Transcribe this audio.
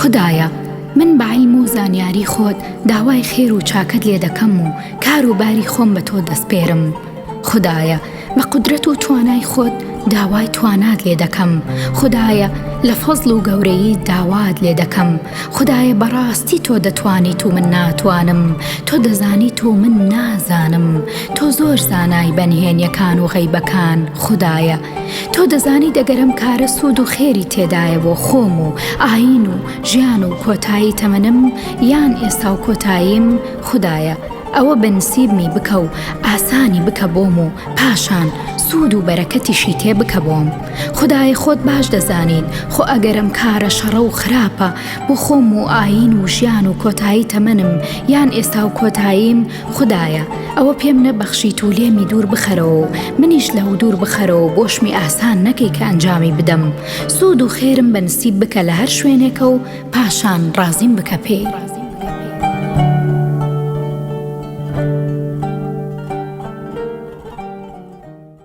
خودایە من بە عیلم و زانیاری خۆت داوای خێر و چاکەت لێ دەکەم و کار و باری خۆم بە تۆ دەسپێرم. خودایە بە قودرەت و توانای خۆت داوای توانات لێ دەکەم. خودایە لە فەزڵ و گەورەییت داوات لێ دەکەم. خودایە بەڕاستی تۆ دەتوانیت و من ناتوانم، تۆ دەزانیت و من نازانم، تۆ زۆر زانای بە نهێنیەکان و غەیبەکان، خودایە تۆ دەزانیت ئەگەر ئەم کارە سوود و خێری تێدایە بۆ خۆم و ئایین و ژیان و کۆتایی تەمەنم یان ئێستا و کۆتاییم، خودایە ئەوە بە نسیبمی بکە و ئاسانی بکە بۆم و پاشان سوود و بەرەکەتیشی تێ بکە بۆم. خودایە خۆت باش دەزانیت خۆ ئەگەر ئەم کارە شەڕە و خراپە بۆ خۆم و ئایین و ژیان و کۆتایی تەمەنم یان ئێستا و کۆتاییم خودایە ئەوە پێم نەبەخشیت و لێمی دوور بخەرەوە و منیش لەو دوور بخەرەوە و بۆشمی ئاسان نەکەی کە ئەنجامی بدەم سوود و خێرم بە نسیب بکە لە هەر شوێنێکە و پاشان ڕازیم بکە پێی.